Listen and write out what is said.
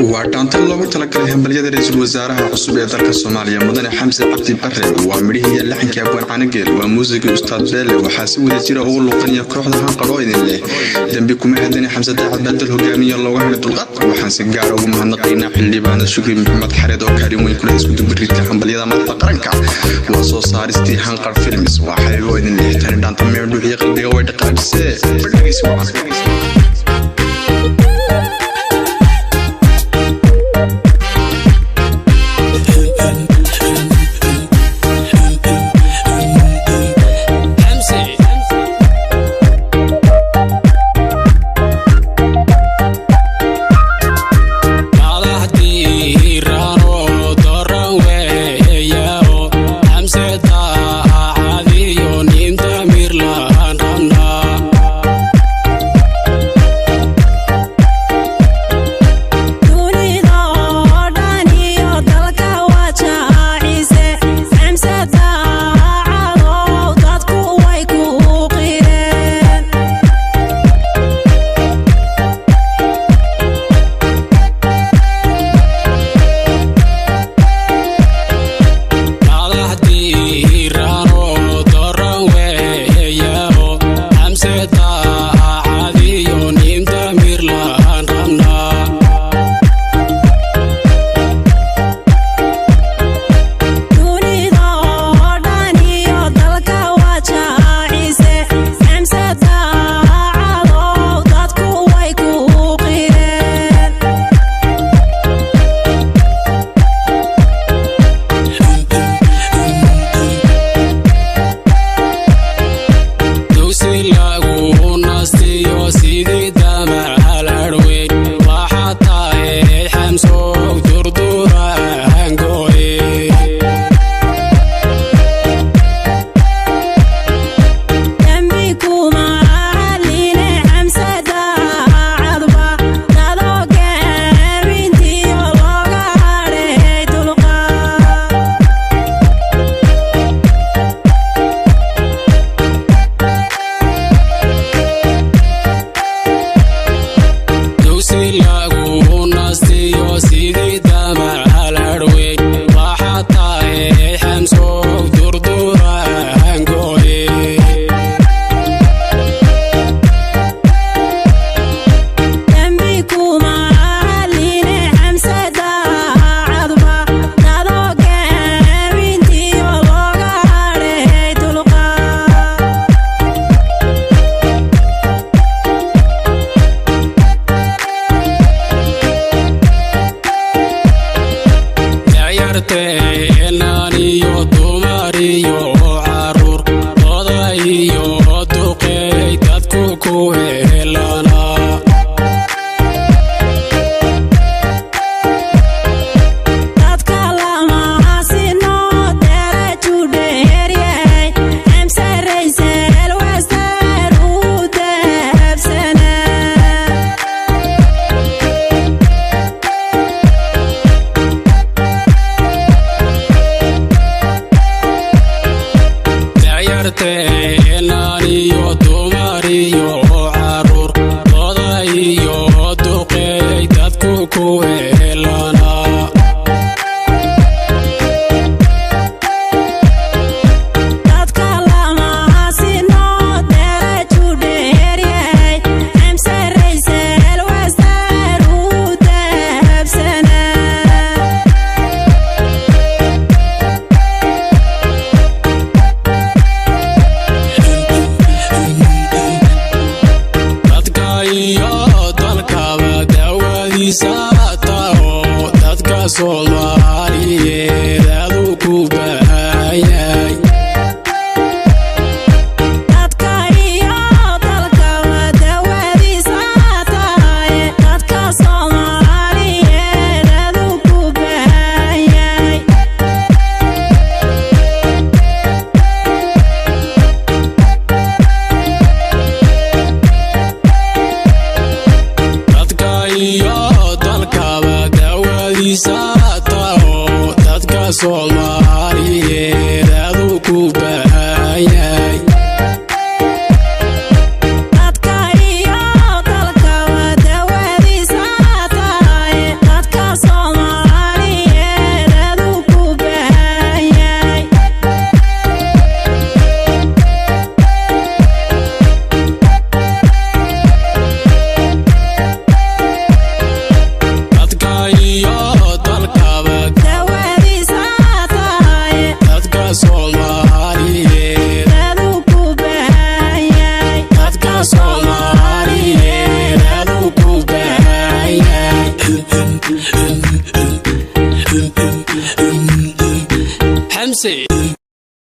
Waa dhaanto loogu talagalay hambalyada ra-iisul wasaaraha cusub ee dalka Soomaaliya, Mudane Xamse Cabdi Bare. Waa midhihii iyo laxankii Abwaan Canageel, waa muusigii Ustaad Beele. Waxaa si wada jira ugu luqanaya kooxda Hanqadh oo idin leh: "Dembi kuma hadani Xamse, daacad baa dal hogaamiya looga hadhay dulqad." Waxaan si gaara ugu mahadnaqaynaa Xildhibaana Shukri Maxamed Xareed oo kaalin weyn kuleh iskudubaridka hambalyada madaxda qaranka. Waa soo saaristii Hanqadh Films. Waa Xabiibo idin leh: tani dhaanta meerdhuuxiyo qalbiga way dhaqaajisee. Dhegeysi wacan. Iyo dumar iyo S A.